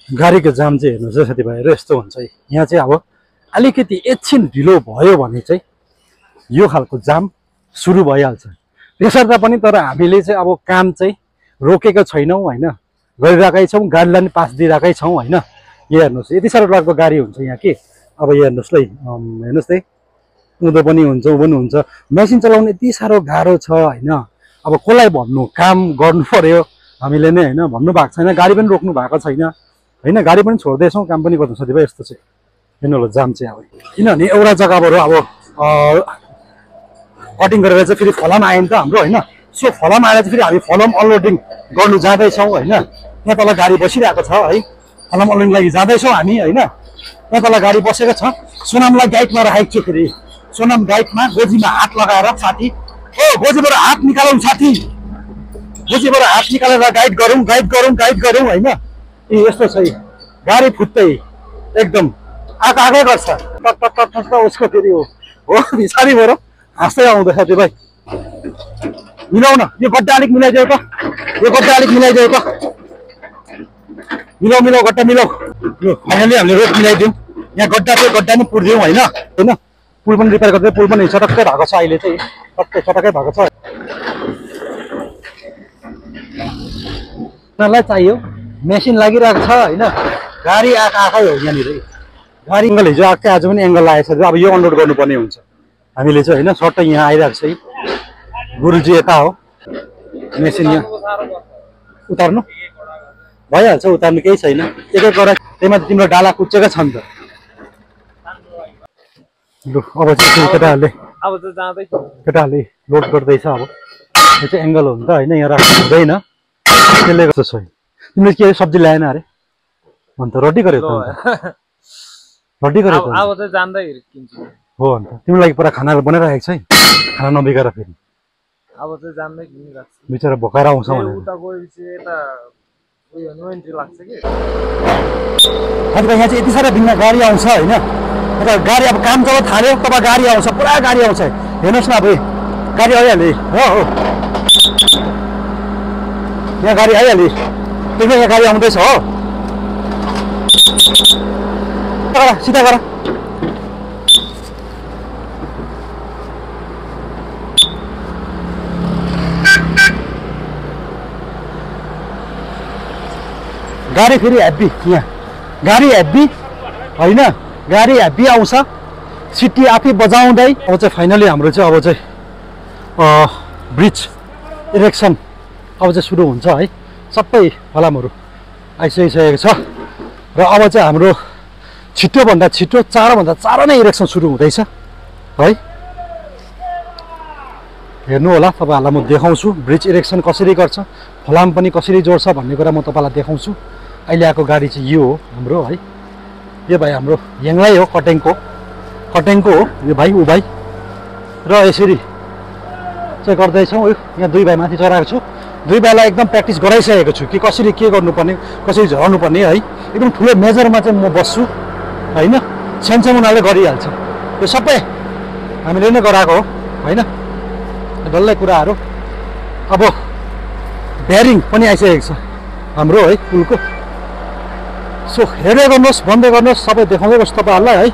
गाडीको जाम चाहिँ हेर्नुहोस् है साथीभाइहरू, यस्तो हुन्छ है। यहाँ चाहिँ अब अलिकति एकछिन ढिलो भयो भने चाहिँ यो खालको जाम सुरु भइहाल्छ। त्यसर्थ पनि तर हामीले चाहिँ अब काम चाहिँ रोकेको छैनौँ होइन, गरिरहेकै छौँ, गाडीलाई पनि पास दिइरहेकै छौँ होइन। यो हेर्नुहोस् यति साह्रो डरको गाडी हुन्छ यहाँ कि अब यो हेर्नुहोस् है, हेर्नुहोस् है, उँधो पनि हुन्छ ऊ पनि हुन्छ। मेसिन चलाउनु यति साह्रो गाह्रो छ होइन। अब कसलाई भन्नु, काम गर्नु पर्यो हामीले नै होइन, भन्नु भएको छैन, गाडी पनि रोक्नु भएको छैन होइन, गाडी पनि छोड्दैछौँ, काम पनि गर्छौँ साथीभाइ। यस्तो चाहिँ हेर्नु होला जाम चाहिँ अब, किनभने एउटा जग्गाबाट अब कटिङ गरेर चाहिँ फेरि फलाम आयो नि त हाम्रो होइन। सो फलाम आएर चाहिँ फेरि हामी फलाम अनलोडिङ गर्नु जाँदैछौँ होइन। यहाँ तल गाडी बसिरहेको छ है, फलाम अनलोडिङ लागि जाँदैछौँ हामी होइन। यहाँ तल गाडी बसेको छ, सोनामलाई गाइडमा राखेको छु। फेरि सोनाम गाइडमा गोजीमा हात लगाएर साथी, ओ गोजीबाट हात निकालौँ साथी, गोजीबाट हात निकालेर गाइड गरौँ होइन। ए यस्तो छ गाडी फुत्तै एकदम आगै गर्छ टट उसको फेरि हो पछाडिबाट हाँस्दै आउँदैछ त्यो भाइ। मिलाउ न, यो गड्डा अलिक मिलाइदेऊ त, यो गड्डा अलिक मिलाइदेऊ त, मिलाउ गड्डा मिलाउ। यो फाइनली हामीले रोड मिलाइदिउँ, यहाँ गड्डा चाहिँ गड्डा नै पुर्दिउँ होइन होइन। पुल पनि रिपेयर गर्दै, पुल पनि चटक्कै भएको छ अहिले चाहिँ, चटक्कै भएको छ। उनीहरूलाई चाहियो मेसिन लागिरहेको छ होइन, गाडी आएकै हो यहाँनिर। गाडी एङ्गल हिजो आएकै आज पनि एङ्गल लागेको छ, अब यो अनलोड गर्नुपर्ने हुन्छ हामीले चाहिँ होइन। सर्ट यहाँ आइरहेको छ है, गुरुजी यता हो, मेसिन यहाँ उतार्नु भइहाल्छ, उतार्नु केही छैन। एक गरा त्यहीमा तिम्रो डाला कुच्चेकै छ नि त। लु अब चाहिँ केटाहरूले लोड गर्दैछ। अब यो चाहिँ एङ्गल हो नि त होइन, यहाँ राख्नु हुँदैन त्यसले गर्दा छ। तिमीले के सब्जी ल्याएन अरे अन्त रोटी गर्यो त, रोटी गर्यो त अब चाहिँ जान्दै किन्छु हो अन्त। तिम्रो लागि पुरा खानाहरू बनाइराखेको छ है, खाना नबिगाएर फेरि अब चाहिँ जान्दै किनिरहेको छु। बिचरा भोकाएर आउँछ भनेर उता गएपछि यता उयो नो एन्ट्री लाग्छ कि साथीभाइ। यहाँ चाहिँ यति साह्रो भिन्न गाडी आउँछ होइन। गाडी अब काम जब थाल्यो तब गाडी आउँछ, पुरा गाडी आउँछ। हेर्नुहोस् न अब गाडी आइहाल्यो हो, यहाँ गाडी आइहाल्यो, देख्नु यहाँ गाडी आउँदैछ हो। सिधा गर, गाडी फेरि हेभी, यहाँ गाडी हेभी होइन, गाडी हेभी आउँछ, सिटी आफै बजाउँदै। अब चाहिँ फाइनली हाम्रो चाहिँ अब चाहिँ ब्रिज इरेक्सन अब चाहिँ सुरु हुन्छ है। सबै फलामहरू आइसकिसकेको छ र अब चाहिँ हाम्रो छिटोभन्दा छिटो, चाँडोभन्दा चाँडो नै इरेक्सन सुरु हुँदैछ है। हेर्नु होला, तपाईँहरूलाई म देखाउँछु ब्रिज इरेक्सन कसरी गर्छ, फलाम पनि कसरी जोड्छ भन्ने कुरा म तपाईँलाई देखाउँछु। अहिले आएको गाडी चाहिँ यो हो हाम्रो है। यो भाइ हाम्रो याङलाई हो, कटेङको हो यो भाइ, ऊ भाइ। र यसरी चाहिँ गर्दैछौँ। यहाँ दुई भाइ माथि चढाएको छु, दुई भाइलाई एकदम प्र्याक्टिस गराइसकेको छु कि कसरी के गर्नुपर्ने, कसरी झराउनु पर्ने है। एकदम ठुलो मेजरमा चाहिँ म बस्छु होइन, सानसानो उनीहरूले गरिहाल्छ। यो सबै हामीले नै गराएको हो होइन, डल्लै कुराहरू। अब बेरिङ पनि आइसकेको छ हाम्रो है पुलको। सो हेर्दै गर्नुहोस्, भन्दै गर्नुहोस्, सबै देखाउँदै गर्छु तपाईँहरूलाई है।